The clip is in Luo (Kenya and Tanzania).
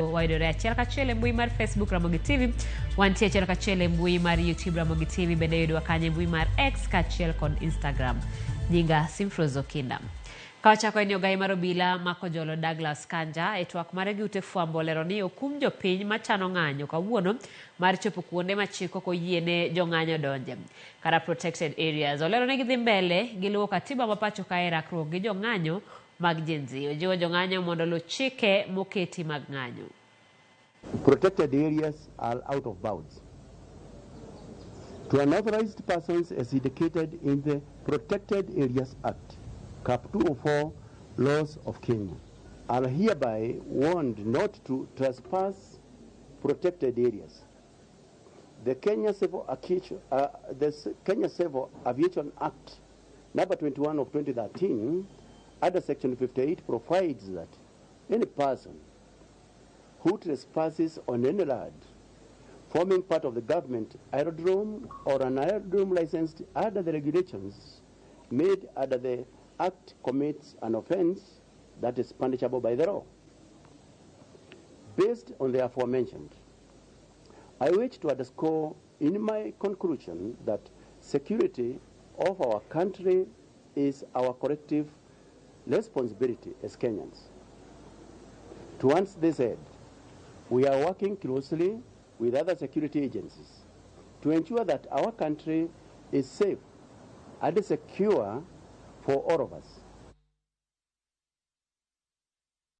Wayudore achiel kachiel e mbui mar Facebook Ramogi TV. Wantie achiel kachiel e mbui mar YouTube Ramogi TV, bende yudwa kanyo e mbui mar X kaachiel kod Instagram. Nyinga Simfrose Okinda. Ka wachako en ni ogai mar obila mako jolo Douglas Kanja e twak mare gi ute fwambo olero ni okum jopiny machano ng'anyo kawuono mar chopo kuonde ma chik ok oyiene jong'anyo donje kata protected areas. Olero ni gidhi mbele gi luwo katiba ma pacho kae e rakruok gi jong'anyo mag Gen Z. Ojiwo jong'anyo mondo oluw chike moketi mag ng'anyo. Protected areas are out of bounds to unauthorized persons as indicated in the Protected Areas Act, Cap 204, Laws of Kenya, are hereby warned not to trespass protected areas. The Kenya Civil, Aviation, the Kenya Civil Aviation Act, number 21 of 2013, under section 58 provides that any person who trespasses on any land forming part of the government aerodrome or an aerodrome licensed under the regulations made under the Act commits an offense that is punishable by the law. Based on the aforementioned, I wish to underscore in my conclusion that security of our country is our collective responsibility as Kenyans. Towards this end, we are working closely with other security agencies to ensure that our country is safe and secure for all of us.